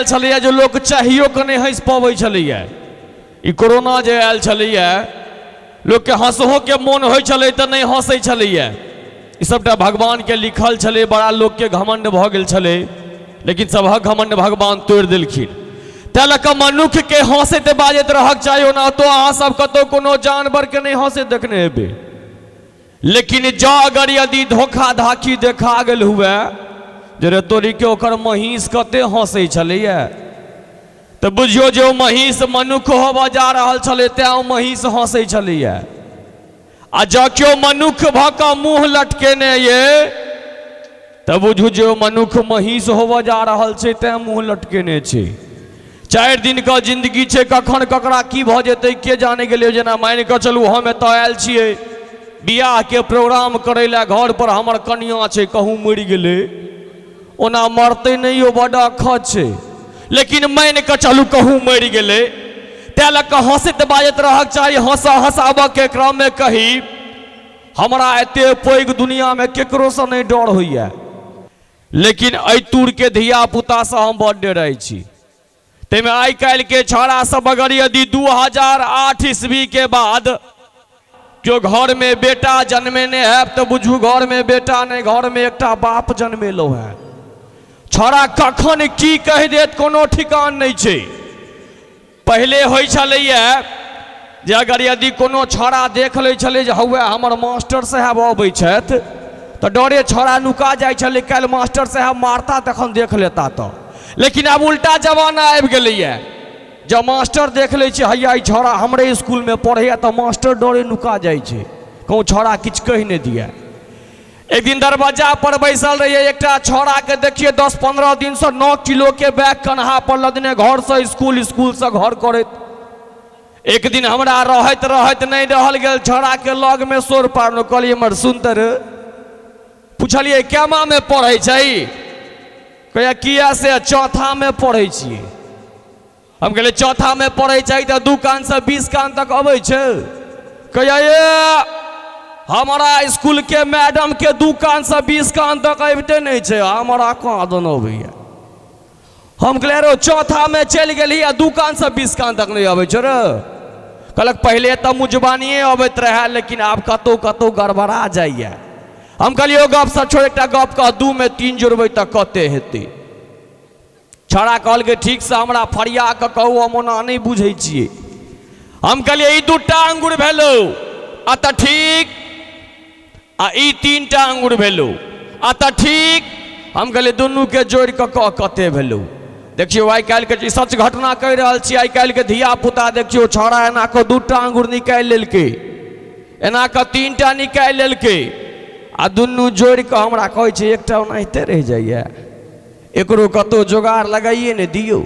आयल छलैए जे लोक चाहियो कऽ नहि हँसि पबै छलैए। ई कोरोना जे आयल छलैए, लोकके हँसहोके मोन होइ छलै तऽ नहि हँसै छलैए। ई सबटा भगवानके लिखल छलै। बड़ा लोकके घमण्ड भऽ गेल छलै, लेकिन सभक घमण्ड भगवान तोड़ि देलखिन। ताहि लऽ कऽ मनुक्खके हँसैत बाजैत रहक चाही। ओना तो अहाँ सब कतहु कोनो जानवरके नहि हँसैत देखने हेबै, लेकिन जँ अगर यदि धोखा धाखी देखा गेल हुए जे रे तोरीके ओकर महींस कते हँसै छलैए, तऽ बुझियौ जे ओ महींस मनुक्ख होबऽ जा रहल छलै, तेँ ओ महींस हँसै छलैए। आ जँ केओ मनुक्ख भऽ कऽ मुँह लटकेने ये, तऽ बुझू जे ओ मनुक्ख महींस होबऽ जा रहल छै, तेँ मुँह लटकेने छै। 4 दिनके जिन्दगी छै, कखन ककरा की भऽ जेतै के जाने गेलै। जेना मानि कऽ चलू हम एतऽ आयल छियै बियाहके प्रोग्राम करै लए, घर पर हमर कनिया छै, कहूँ मरि गेलै। ओना मरतै नहि, ओ बड्ड अखज छै, लेकिन मानि कऽ चलू कहूँ मरि गेलै। ताहि लऽ कऽ हँसैत बाजैत रहक चाही। हँसा हँसाबऽके क्रममे कही, हमरा एते पैघ दुनियामे केकरोसँ नहि डर होइए, लेकिन एहि तूरके धिया पुतासँ हम बड्ड डराइ छी। ताहिमे आइ काल्हिके छौड़ा सब अगर यदि 2008 ईस्वीके बाद केओ घरमे बेटा जन्मेने हैब, तऽ बुझू घरमे बेटा नहि, घरमे एकटा बाप जन्मेलहुँ हेँ। छौड़ा कखन की कहि देत कोनो ठिकान नहि छै। पहिले होइ छलैए जे अगर यदि कोनो छौड़ा देख लै छलै जे हौए हमर मास्टर साहेब अबै छथि, तऽ डरे छौड़ा नुका जाइ छलै, काल्हि मास्टर साहेब मारता तखन देख लेता तऽ। लेकिन आब उल्टा जमाना आबि गेलैए। जँ मास्टर देख लै छै हैया ई छौड़ा हमरे इसकुलमे पढ़ैए, तऽ मास्टर डरे नुका जाइ छै, कहूँ छौड़ा किछु कहि नहि दिए। एक दिन दरवाजा पर बैसल रहिए, एकटा छौड़ाके देखिए 10-15 दिनसँ 9 किलोके बैग कन्हा पर लदने घरसँ इसकुल, इसकुलसँ घर करैत। एक दिन हमरा रहैत रहैत नहि रहल गेल, छौड़ाके लगमे शोर पारलहुँ, कहलियै मर सुन तऽ रे। पुछलियै केमामे पढ़ै छै? कहैया किया से चौथामे पढ़ै छियै। हम कहलियै चौथामे पढ़ै छै तऽ 2 कानसँ 20 कान तक अबै छै? कहैया ए हमारा इसकुलके मैडमके 2 कानसँ 20 कान तक अबिते नहि छै, हमरा कहाँ दन अबैया। हम कहलियै रो चौथामे चलि गेलही आ 2 कानसँ 20 कान तक नहि अबै छौ रे? कहलक पहिले तऽ मुजबानिए अबैत रहए, लेकिन आब कतहु कतहु गड़बड़ा जाइए। हम कहलियै ओ गपसँ छोड़, एकटा गप कह, 2 में 3 जोड़बै तऽ कते हेतै? छौड़ा कहलकै ठीकसँ हमरा फरिया कऽ कहू, हम ओना नहि बुझै छियै। हम कहलियै ई 2टा अंगूर भेलौ आ तऽ ठीक, आ ई 3टा अंगूर भेलौ आ तऽ ठीक। हम कहलियै दुनूके जोड़ि कऽ कह कते भेलौ? देखियौ आइ काल्हिके ई सच घटना कहि रहल छी। आइ काल्हिके धिया पुता देखियौ, छौड़ा एना कऽ 2टा अंगूर निकालि लेलकै, एना कऽ 3टा निकालि लेलकै, आ दुनू जोड़ि कऽ हमरा कहै छै एकटा ओनाहिते रहि जाइए, एकरो कतहु जोगाड़ लगाइए ने दियौ।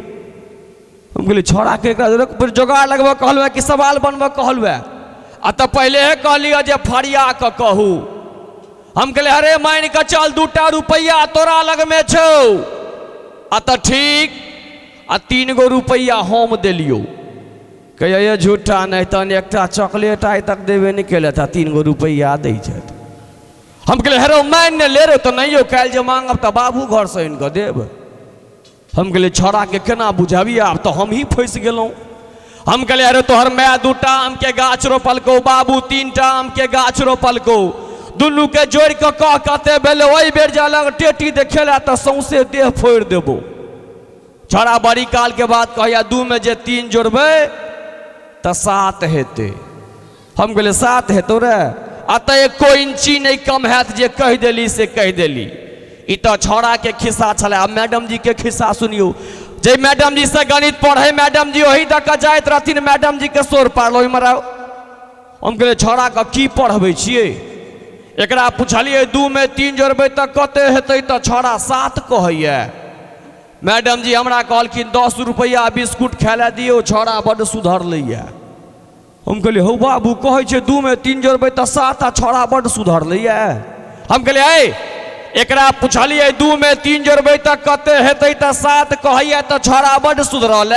हम कहलियै छौड़ाके एकरा जोगाड़ लगबऽ कहलहुँ कि सवाल बनबऽ कहलहुँ? आ तऽ पहिले कहलियै जे फरिया कऽ कहू। हम कहलियै अरे मानि कऽ चल 2टा रुपैआ तोरा लगमे छौ आ तऽ ठीक, आ 3 गो रुपैआ हम देलियौ। कहैया ये झूठा, नहि तहन एकटा चॉकलेट आइ तक देबे नहि केलथि आ 3 गो रुपैआ दै छथि। हम कहलियै हेरो मानि ने ले रो, तऽ नहियो काल्हि जे मांगब तऽ बाबू घरसँ आनि कऽ देब। हम कहलियै छौड़ाके केना बुझाबी, आब तऽ हमही फँसि गेलहुँ। हम कहलियै अरे तोहर माय 2टा आमके गाछ रोपलकौ, बाबू 3टा आमके गाछ रोपलकौ, दुनूके जोड़ि कऽ कह कते भेलै? ओहि बेर जे अलग टेटी देखेला तऽ सौंसे देह फोड़ि देबौ। छौड़ा बड़ी कालके बाद कहैया 2 में जे 3 जोड़बै तऽ 7 हेतै। हम कहलियै 7 हेतौ रे? आ तऽ एको इंची नहि कम हैत, जे कहि देली से कहि देली। ई तऽ छौड़ाके खिस्सा छलै। आब मैडम जी के खिस्सा सुनियौ। जे मैडम जी से गणित पढ़े, मैडम जी ओहि दऽ कऽ जाइत रहथिन, मैडम जी के शोर पारलहुँ, इम्हर आउ। हम कहलियै छौड़ाके की पढ़बै छियै? एकरा पुछलियै 2 में 3 जोड़बै तऽ कते हेतै? तऽ छौड़ा 7 कहैया। मैडम जी हमरा कहलखिन 10 रुपैआ बिस्कुट खाय लए दियौ, छौड़ा बड्ड सुधरलैया। हम कहलियै हौ बाबू, कहै छै 2 में 3 जोड़बै तऽ 7 आ छौड़ा बड्ड सुधरलैया। हम कहलियै ऐ एकरा पुछलियै 2 में 3 जोड़बै तऽ कते हेतै? तऽ 7 कहैया, तऽ छौड़ा बड्ड सुधरल।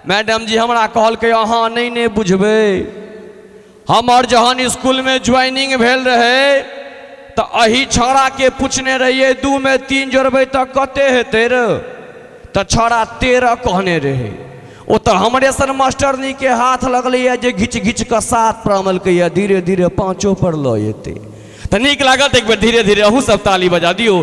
मैडम जी हमरा कहलकै अहाँ नहि ने बुझबै, हमर जहन इसकुलमे ज्वाइनिंग भेल रहै तऽ एहि छौड़ाके पूछने रहियै 2 में 3 जोड़बै तऽ कते हेतै रे? तऽ छौड़ा 13 कहने रहै। ओ तऽ हमरे सन मास्टरनीके हाथ लगलैए जे घिच घिच कऽ 7 पर अनलकैए, धीरे धीरे 5 पर लऽ एतै। तऽ नीक लागल तऽ एक बेर धीरे धीरे अहूँ सब ताली बजा दियौ।